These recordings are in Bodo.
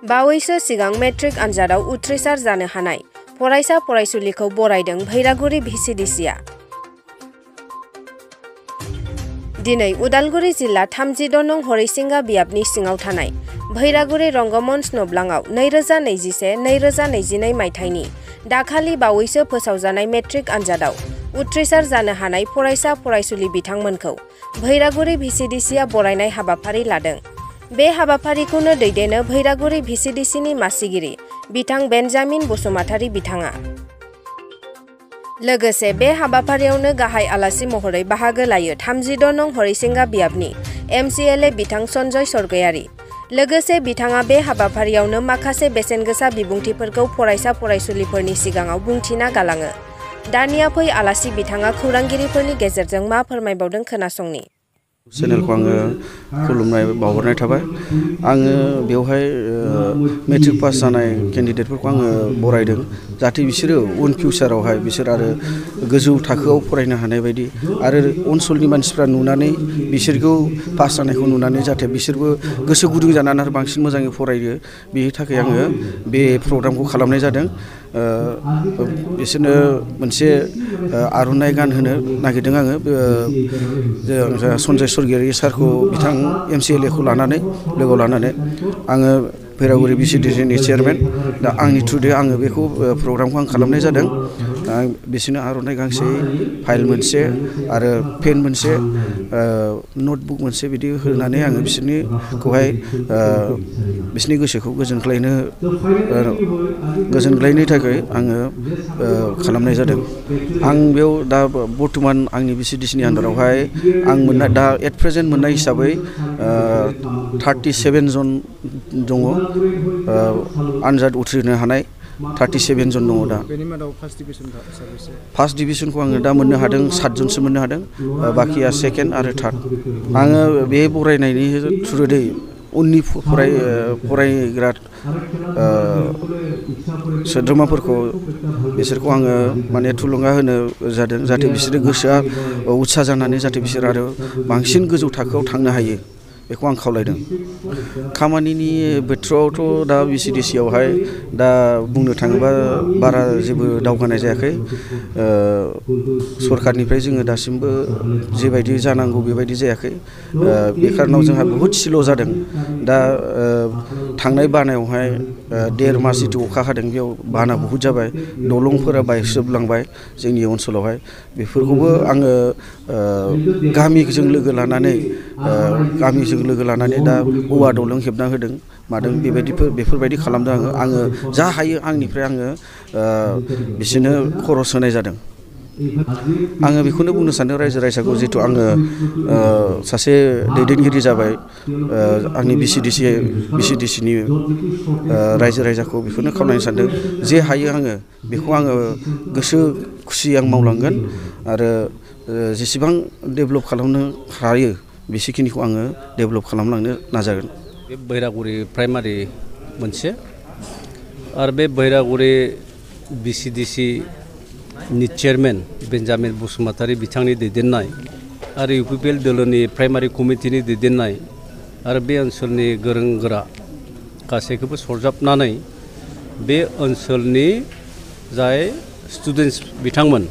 बावैसो सिगां मेट्रिक आनजादाव उथ्रिसार जानो हानाय फरायसा फरायसुलिखौ बरायदों भैरागुरि भिसिडिसिआ। दिनै उदालगुरि जिल्ला 32 नं हरिसिंगा बियाबनि सिङाव थानाय भैरागुरि रंगमन्च नब्लाङाव 2021-2022 मायथाइनि दाखालि बावैसो फोसावजानाय मेट्रिक आनजादाव उथ्रिसार जानो हानाय फरायसा फरायसुलि बिथांमोनखौ भैरागुरि भिसिडिसिआ बरायनाय हाबाफारि लादों। बे हाबाफारिखौनो दैदेनो भैरागुरि भिसिडिसिनि मासिगिरि बिथां बेन्जामिन बसुमतारी बिथाङा। लोगोसे बे हाबाफारियावनो गाहाय आलासि महरै बाहागो लायो 32 नं हरिसिंगा बियाबनि MCLA बिथां सन्जय सरगयारी। लोगोसे बिथाङा बे हाबाफारियावनो माखासे बेसेनगोसा बिबुंथिफोरखौ फरायसा फरायसुलिफोरनि सिगाङाव बुंथिना गालाङो। दानिया फै आलासि बिथाङा खौरांगिरिफोरनि गेजेरजों मा फोरमायबावदों खोनासंनि। चेनेलखौ आङो खुलुमनाय बावहरनाय थाबाय। आङो बेवहाय मेट्रिक पास जानाय केन्डिडेटफोरखौ आङो बरायदों जाहाथे बिसोरो उन फिउचारावहाय बिसोर आरो गोजौ थाखोआव फरायनो हानाय बायदि आरो ओनसोलनि मानसिफ्रा नुनानै बिसोरखौ पास जानायखौ नुनानै जाहाथे बिसोरबो गोसो गुदुं जानानै आरो बांसिन मोजाङै फरायो बेनि थाखाय आङो बे प्रग्रामखौ खालामनाय जादों। बिसोरनो मोनसे आर'नाइ गान होनो नागिरदों आङो। सन्जय सरगयारी सारखौ बिथां MCLA खौ लानानै लोगोआव लानानै आङो भैरागुरि भिसिडिसिनि चेयारमेन दा आंनि थ्रुयै आङो बेखौ प्रग्रामखौ आं खालामनाय जादों। बिसोरनो आर'नाइ गांसे फाइल मोनसे आरो पेन मोनसे नटबुक मोनसे बिदि होनानै आङो बिसोरनिखौहाय बिसोरनि गोसोखौ गोजोनग्लायनो थाखाय आङो खालामनाय जादों। आं बेयाव दा बर्थमान आंनि भिसिडिसिनि आन्दारावहाय आं मोननाय दा एट प्रेजेन्ट मोननाय हिसाबै 37 जन दङ। आनजाद उथ्रिनो हानाय 37 जन दङ दा। फार्स्ट डिभिजनखौ आङो दा मोननो हादों 7 जनसो मोननो हादों। बाखिया सेकेन्ड आरो थार्ड। आङो बे बरायनायनि थ्रुयै उननि फरायग्रा सोद्रोमाफोरखौ बिसोरखौ आङो माने थुलुंगा होनो जादों जाहाथे बिसोरो गोसोआ उत्साह जानानै जाहाथे बिसोर आरो बांसिन गोजौ थाखोआव थांनो हायो बेखौ आं खावलायदों। खामानिनि बिथोरावथ' दा भिसिडिसिआवहाय दा बुंनो थाङोबा बारा जेबो दावगानाय जायाखै। सरखारनिफ्राय जोङो दासिमबो जेबायदि जानांगौ बेबायदि जायाखै। बे खारनाव जोंहा बहुद स्ल' जादों। दा थांनाय बानायावहाय 1.5 मास जिथु अखा हादों बेयाव बाना बहुद जाबाय। दलंफोरा बायसोबलांबाय जोंनि ओनसोलावहाय। बेफोरखौबो आङो गामिजों लोगो लानानै दा औवा दलं हेबना होदों मादों बेफोरबायदि खालामदों आङो जा हायो आंनिफ्राय आङो बिसोरनो खरस होनाय जादों। आङो बेखौनो बुंनो सानदों रायजो राजाखौ जिहेतु आङो सासे दैदेनगिरि जाबाय आंनि भिसिडिसिनि रायजो राजाखौ बेखौनो खावलायनो सानदों जे हायो आङो बेखौ आङो गोसो खुसि आं मावलांगोन आरो जेसेबां डेभेलप खालामनो हायो बेसेखिनिखौ आङो डेभेलप खालामलांनो नाजागोन। बे भैरागुरि प्राइमारि मोनसे आरो बे भैरागुरि भिसिडिसिनि चेयारमेन बेन्जामिन बसुमतारी बिथांनि दैदेननाय आरो UPPL दोलोनि प्राइमारि कमिटिनि दैदेननाय आरो बे ओनसोलनि गोरों गोरा गासैखौबो सरजाबनानै बे ओनसोलनि जाय स्टुडेन्टस बिथांमोन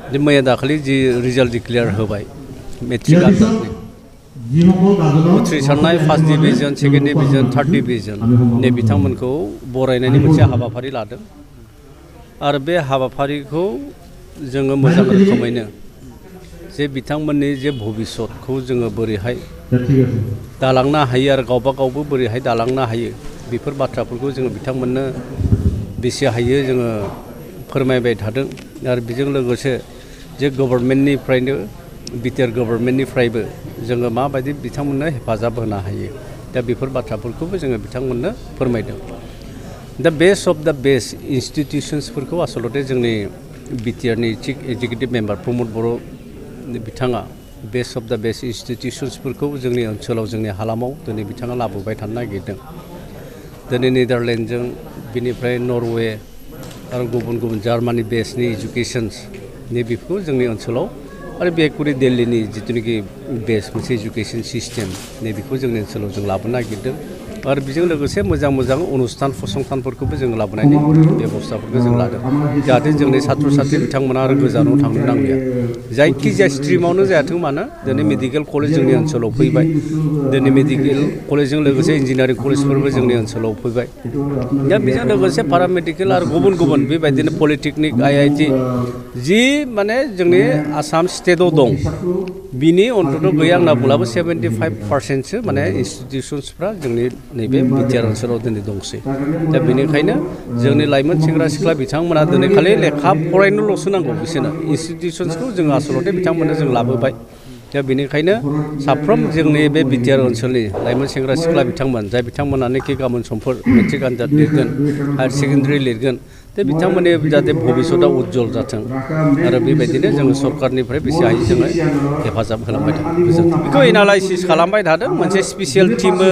मैया दाखालि जि रिजाल्ट डिक्लेयार होबाय मेट्रिक आनजादनि उथ्रिसारनाय first division second division third division नै बिथांमोनखौ बरायनायनि मोनसे हाबाफारि लादों आरो बे हाबाफारिखौ जोङो मोजां रोखोमैनो जे बिथांमोननि जे भबिष्यतखौ जोङो बोरैहाय दालांनो हायो आरो गावबा गावबो बोरैहाय दालांनो हायो बेफोर बाथ्राफोरखौ जोङो बिथांमोननो बेसे हायो जोङो फोरमायबाय थादों आरो बेजों लोगोसे जे गभर्नमेन्टनिफ्रायनो बिटिआर गभर्नमेन्टनिफ्रायबो जोङो माबायदि बिथांमोननो हेफाजाब होनो हायो दा बेफोर बाथ्राफोरखौबो जोङो बिथांमोननो फोरमायदों। दा बेस्ट अफ दा बेस्ट इन्स्टिटिउसन्सफोरखौ आसलते जोंनि बिटिआरनि चिफ एग्जिकिउटिभ मेम्बार प्रमद बर' बिथाङा बेस्ट अफ दा बेस्ट इन्स्टिटिउसन्सफोरखौ जोंनि ओनसोलाव जोंनि हालामाव दिनै बिथाङा लाबोबाय थानो नागिरदों। दिनै नेदारलेण्डजों बिनिफ्राय नरवे आरो गुबुन गुबुन जार्मानि बेसनि इडुकेसन्स नैबेखौ जोंनि ओनसोलाव आरो बेकुरि दिल्लीनि जिथुनाखि बेस्ट मोनसे एजुकेसन सिस्टेम नैबेखौ जोंनि ओनसोलाव जों लाबोनो नागिरदों आरो बेजों लोगोसे मोजां मोजां अनुस्थान फसंथानफोरखौबो जों लाबोनायनि बेबस्थाफोरखौ जों लादों जाहाथे जोंनि सात्र साथ्रि बिथांमोना आरो गोजानाव थांनो नांलिया जायखिजाया स्ट्रिमावनो जायाथों मानो दिनै मेडिकेल कलेज जोंनि ओनसोलाव फैबाय दिनै मेडिकेल कलेजजों लोगोसे इन्जिनियारिं कलेजफोरबो जोंनि ओनसोलाव फैबाय दा बेजों लोगोसे पारामेडिकेल आरो गुबुन गुबुन बेबायदिनो पलिटेकनिक IIT जि माने जोंनि आसाम स्टेटआव दं बिनि अन्तत गैया होनना बुंब्लाबो 75%सो माने इन्स्टिटिउसन्सफ्रा जोंनि नैबे बिटिआर ओनसोलाव दिनै दंसै दा बेनिखायनो जोंनि लाइमोन सेंग्रा सिख्ला बिथांमोना दिनै खालि लेखा फरायनोल'सो नांगौ बिसोरनो इन्स्टिटिउसन्सखौ जों आसलथे बिथांमोननो जों लाबोबाय दा बेनिखायनो साफ्रोम जोंनि बे बिटिआर ओनसोलनि लाइमोन सेंग्रा सिख्ला बिथांमोन जाय बिथांमोनानोखि गाबोन समफोर मेट्रिक आनजाद लिरगोन हायार सेकेन्डारि लिरगोन दा बिथांमोननि जाहाथे भबिष्यतआ उज्जवल जाथों आरो बेबायदिनो जोङो सरकारनिफ्राय बेसे हायो जोङो हेफाजाब होलांबाय थादों बेखौ एनालाइसिस खालामबाय थादों मोनसे स्पेसियेल टिमबो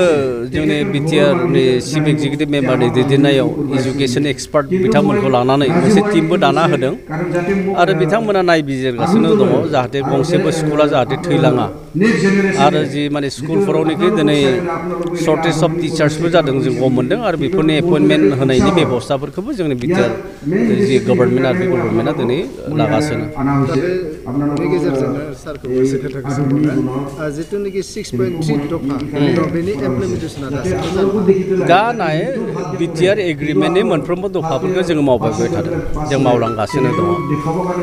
जोंनि बिटिआरनि चिफ एक्जिकिउटिभ मेम्बारनि दैदेननायाव इडुकेसन एक्सपार्ट बिथांमोनखौ लानानै मोनसे टिमबो दाना होदों आरो बिथांमोना नायबिजिरगासिनो दङ जाहाथे गंसेबो स्कुला जाहाथे थैलाङा आरो जि माने स्कुलफोरावनोखि दिनै सर्टेज अफ टिचार्सबो जादों जों गम मोनदों आरो बेफोरनि एपइन्टमेन्ट होनायनि बेबस्थाफोरखौबो जोंनि बिटिआर जि गभर्नमेन्ट आरो बे गभर्नमेन्टआ दिनै लागासिनो बेनि गेजेरजोंनो सारखौ मोनसे खोथाखौ सोंबावनो जिथुनाखि 6.3 दफा बेनि इमप्लिमेन्टेसना दा नाय बिटिआर एग्रिमेन्टनि मोनफ्रोमबो दफाफोरखौ जोङो मावबाय थादों जों मावलांगासिनो दङ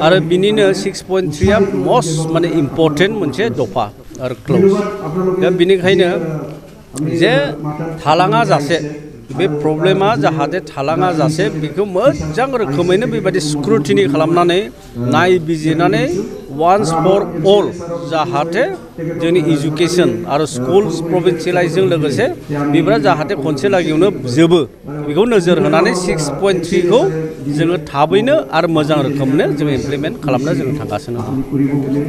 आरो बिनिनो 6.3आ मस्ट माने इम्परटेन्ट मोनसे दफा आरो क्ल'ज दा बिनिखायनो जे थालाङा जासे बे प्रब्लेमा जाहाथे थालाङा जासे बेखौ मोजां रोखोमैनो बेबायदि स्क्रुटिनि खालामनानै नायबिजिरनानै वान्स फर अल जाहाथे जोंनि इडुकेसन आरो स्कुल्स प्रभिन्सियेलाइजजों लोगोसे बेफोरा जाहाथे खनसे लागैयावनो जोबो बेखौ नोजोर होनानै 6.3खौ जोङो थाबैनो आरो मोजां रोखोमनो जोङो इमप्लिमेन्ट खालामनो जोङो थांगासिनो दं